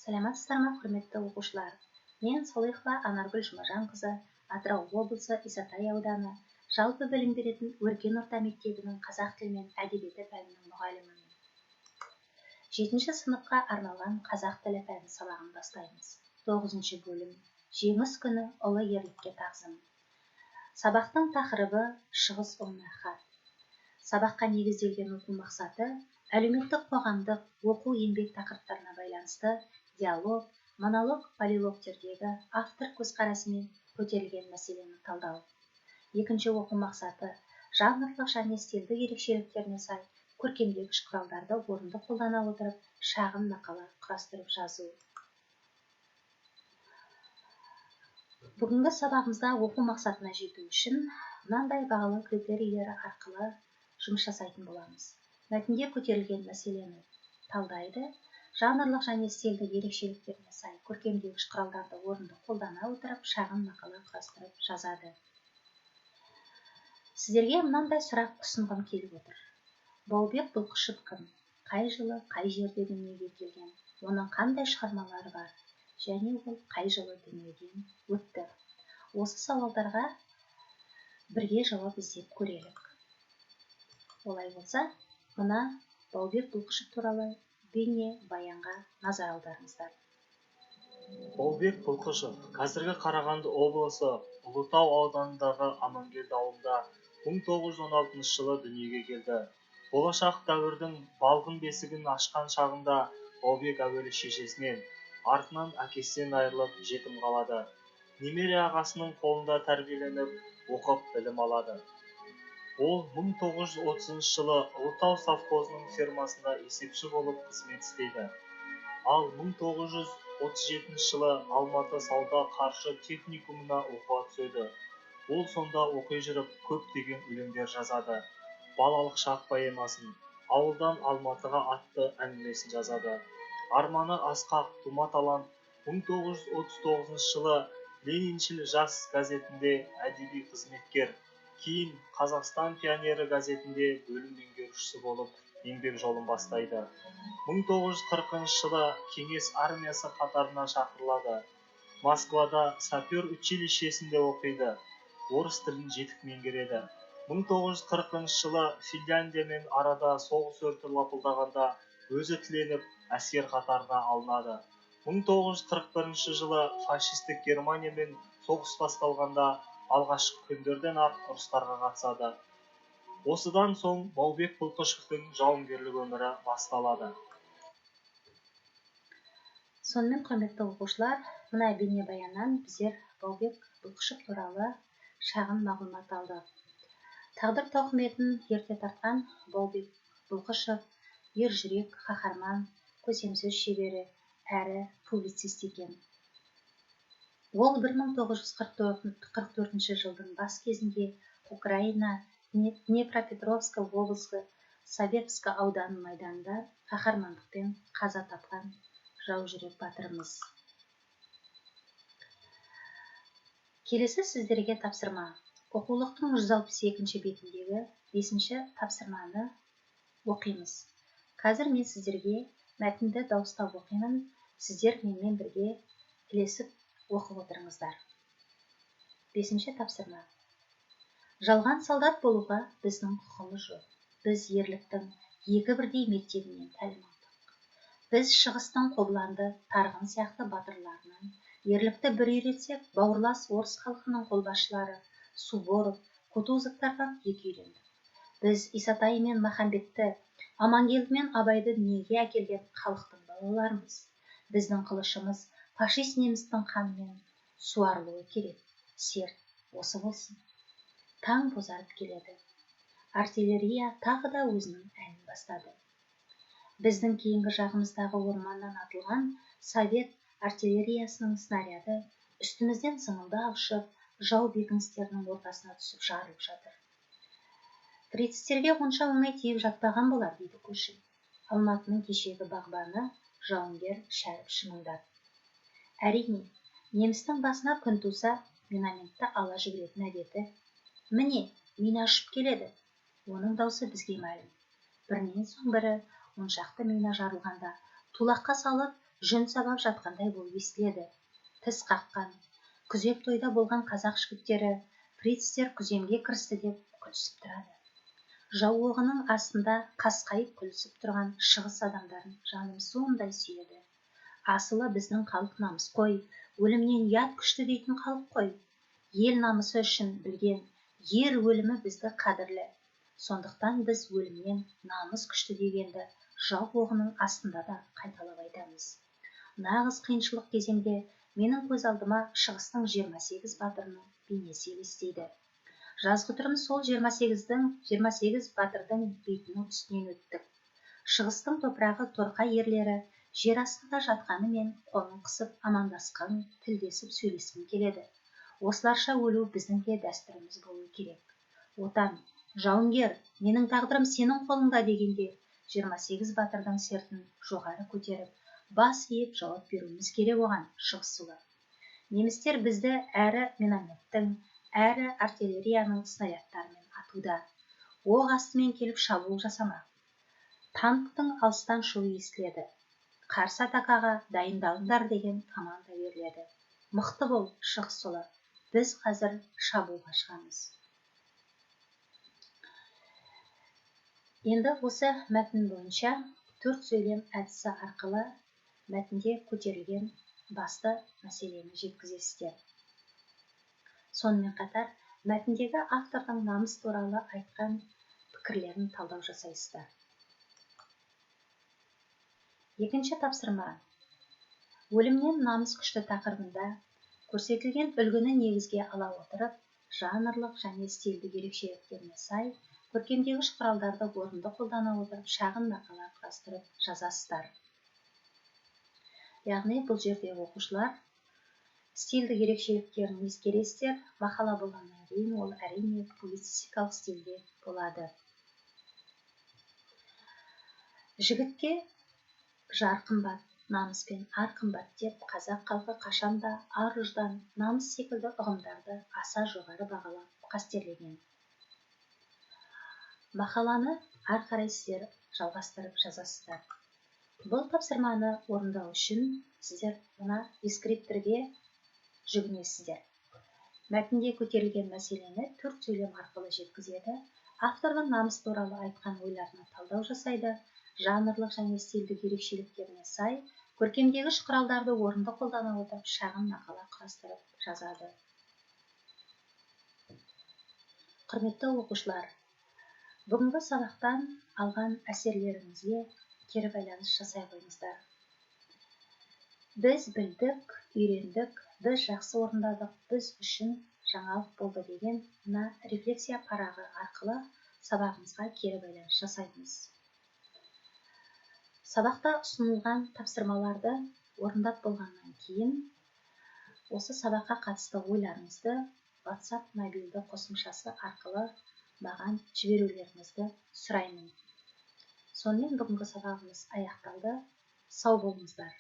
Саламатсыздар ма, құрметті оқушылар! Мен Салихова Анаргүл Жұмажанқызы, Атырау облысы, Исатай ауданы, жалпы білім беретін Өркен орта мектебінің қазақ тілі мен әдебиеті пәнінің мұғалімімін. Жетінші сыныпқа арналған қазақ тілі пәні сабағын бастаймыз. Тоғызыншы бөлім: «Жеңіс күні. Ұлы ерлікке тағзым». Сабақтың тақырыбы: «Шығыс ұлына хат». Сабаққа негізделген оқу мақсаты: әлеуметтік, қоғамдық, оқу, еңбек тақырыптарына байланысты диалог, монолог, полилогтердегі автор көзқарасымен көтерілген мәселені талдау. Екінші оқу мақсаты: жанрлық және стильдік ерекшеліктеріне сай көркемдегіш құралдарды орынды қолдана отырып, шағын мақала құрастырып жазу. Бүгінгі сабағымызда оқу мақсатына жету үшін мынандай бағалау критерийлері арқылы жұмыс жасайтын боламыз. Мәтінде көтерілген мәселені талдайды, жанрлық және стильдік ерекшеліктеріне сай көркемдегіш құралдарды орынды қолдана отырып, шағын мақала құрастырып жазады. Сіздерге мынандай сұрақ ұсынғым келіп отыр: Баубек Бұлқышев кім? Қай жылы, қай жерде дүниеге келген? Оның қандай шығармалары бар және ол қай жылы дүниеден өтті? Осы сауалдарға бірге жауап іздеп көрелік. Олай болса, мына Баубек Бұлқышев туралы бейне баянға назар аударыңыздар. Баубек Бұлқышев қазіргі Қарағанды облысы, Ұлытау ауданындағы Амангелді ауылында 1916 жылы дүниеге келді. Болашақ дәуірдің балғын бесігін ашқан шағында Баубек әуелі шешесінен, артынан әкесінен айырылып, жетім қалады. Немере ағасының қолында тәрбиеленіп, оқып, білім алады. Ол 1930 жылы Ұлытау совхозының фермасында есепші болып қызмет істейді. Ал 1937 жылы Алматы сауда-қаржы техникумына оқуға түседі. Ол сонда оқи жүріп көптеген өлеңдер жазады. «Балалық шақ» поэмасын, «Ауылдан Алматыға» атты әңгімесін жазады. Арманы асқақ тума талант 1939 жылы «Лениншіл жас» газетінде әдеби қызметкер, кейін «Қазақстан пионері» газетінде бөлім меңгерушісі болып еңбек жолын бастайды. 1940 жылы Кеңес армиясы қатарына шақырылады. Москвада сапер училищесінде оқиды, орыс тілін жетік меңгереді. 1940 жылы Финляндиямен арада соғыс өрті лапылдағанда өзі тіленіп, әскер қатарына алынады. 1941 жылы фашистік Германиямен соғыс басталғанда алғашқы күндерден-ақ ұрыстарға қатысады. Осыдан соң Баубек Бұлқышевтың жауынгерлік өмірі басталады. Сонымен, құрметті оқушылар, мына бейнебаяннан біздер Баубек Бұлқышев туралы шағын мағлұмат алдық. Тағдыр тауқыметін ерте тартқан Баубек Бұлқышев ер жүрек, қаһарман, көсемсөз шебері әрі публицист екен. Ол 1944 жылдың бас кезінде Украина, Днепропетровск облысы, Савеловск ауданы майданында қаһармандықпен қаза тапқан жаужүрек батырымыз. Келесі сіздерге тапсырма. Оқулықтың 162 бетіндегі бесінші тапсырманы оқимыз. Қазір мен сіздерге мәтінді дауыстап оқимын, сіздер менімен бірге ілесіп оқып отырыңыздар. Бесінші тапсырма. Жалған солдат болуға біздің құқымыз жоқ. Біз ерліктің екі бірдей мектебінен тәлім алдық. Біз Шығыстың Қобыланды, Тарғын сияқты батырларынан ерлікті бір үйренсек, бауырлас орыс халқының қолбасшылары Суворов, Кутузовтардан екі үйрендік. Біз Исатай мен Махамбетті, Амангелді мен Абайды дүниеге әкелген халықтың балаларымыз. Біздің қылышымыз фашист немістің қанымен суарылуы керек. Серт осы болсын. Таң бозарып келеді. Артиллерия тағы да өзінің әнін бастады. Біздің кейінгі жағымыздағы орманнан атылған совет артиллериясының снаряды үстімізден зыңылдап ұшып, жау бекіністерінің ортасына түсіп жарылып жатыр. «Фрицтерге онша оңай тиіп жатпаған болар», — дейді көршім, Алматының кешегі бағбаны, жауынгер Шәріп шымыңдап. Әрине, немістің басына күн туса, минометті ала жүгіретін әдеті. Міне, мина ұшып келеді. Оның даусы бізге мәлім. Бірінен соң бірі он шақты мина жарылғанда, тулаққа салып Жүн сабап жатқандай болып естіледі. Тіс қаққан, күзеп тойда болған қазақ жігіттері фрицтер күземге кірісті деп күлісіп тұрады. Жау оғының астында қасқайып күлісіп тұрған шығыс адамдарын жаным сондай сүйеді. Асылы біздің халық намысқой, өлімнен ұят күшті дейтін халық қой. Ел намысы үшін білген ер өлімі бізді қадірлі. Сондықтан біз өлімнен намыс күшті дегенді жау оғының астында да қайталап айтамыз. Нағыз қиыншылық кезеңде менің көз алдыма шығыстың 28 батырының бейнесі елестейді. Жазғытұрым сол 28 батырдың бейтінің үстінен өттік. Шығыстың топырағы торқа ерлері жер астында жатқанымен қолын қысып амандасқың, тілдесіп сөйлескің келеді. Осыларша өлу біздің де дәстүріміз болу керек. Отан, жауынгер, менің тағдырым сенің қолыңда дегенде 28 батырдың сертін жоғары көтеріп, бас иіп жауап беруіміз керек оған, шығыс ұлы. Немістер бізді әрі минометтің, әрі артиллерияның снарядтарымен атуда. Оқ астымен келіп шабуыл жасамақ. Танктың алыстан шуы естіледі. Қарсы атакаға дайындалыңдар деген команда беріледі. Мықты бол, шығыс ұлы. Біз қазір шабуылға шығамыз. Енді осы мәтін бойынша 4 сөйлем әдісі арқылы мәтінде көтерілген басты мәселені жеткізесіздер. Сонымен қатар мәтіндегі автордың намыс туралы айтқан пікірлерін талдау жасайсыздар. Екінші тапсырма. Өлімнен намыс күшті тақырыбында көрсетілген үлгіні негізге ала отырып, жанрлық және стильдік ерекшеліктеріне сай көркемдегіш құралдарды орынды қолдана отырып шағын мақала құрастырып жазасыздар. Яғни бұл жерде оқушылар стильдік ерекшеліктерін ескересіздер. Мақала болғаннан кейін ол әрине публицистикалық стильде болады. Жігітке жар қымбат, намыс пен ар қымбат деп қазақ халқы қашанда ар-ұждан, намыс секілді ұғымдарды аса жоғары бағалап қастерлеген. Мақаланы ары қарай сіздер жалғастырып жазасыздар. Бұл тапсырманы орындау үшін сіздер мына дескрипторге жүгінесіздер. Мәтінде көтерілген мәселені 4 сөйлем арқылы жеткізеді. Автордың намыс туралы айтқан ойларына талдау жасайды. Жанрлық және стильдік ерекшеліктеріне сай көркемдегіш құралдарды орынды қолдана отырып шағын мақала құрастырып жазады. Құрметті оқушылар, бүгінгі сабақтан алған әсерлеріңізге кері байланыс жасай қойыңыздар. Біз білдік, үйрендік, біз жақсы орындадық, біз үшін жаңалық болды деген мына рефлексия парағы арқылы сабағымызға кері байланыс жасаймыз. Сабақта ұсынылған тапсырмаларды орындап болғаннан кейін осы сабаққа қатысты ойларыңызды WhatsApp мобильді қосымшасы арқылы маған жіберулеріңізді сұраймын. Сонымен бүгінгі сабағымыз аяқталды. Сау болыңыздар.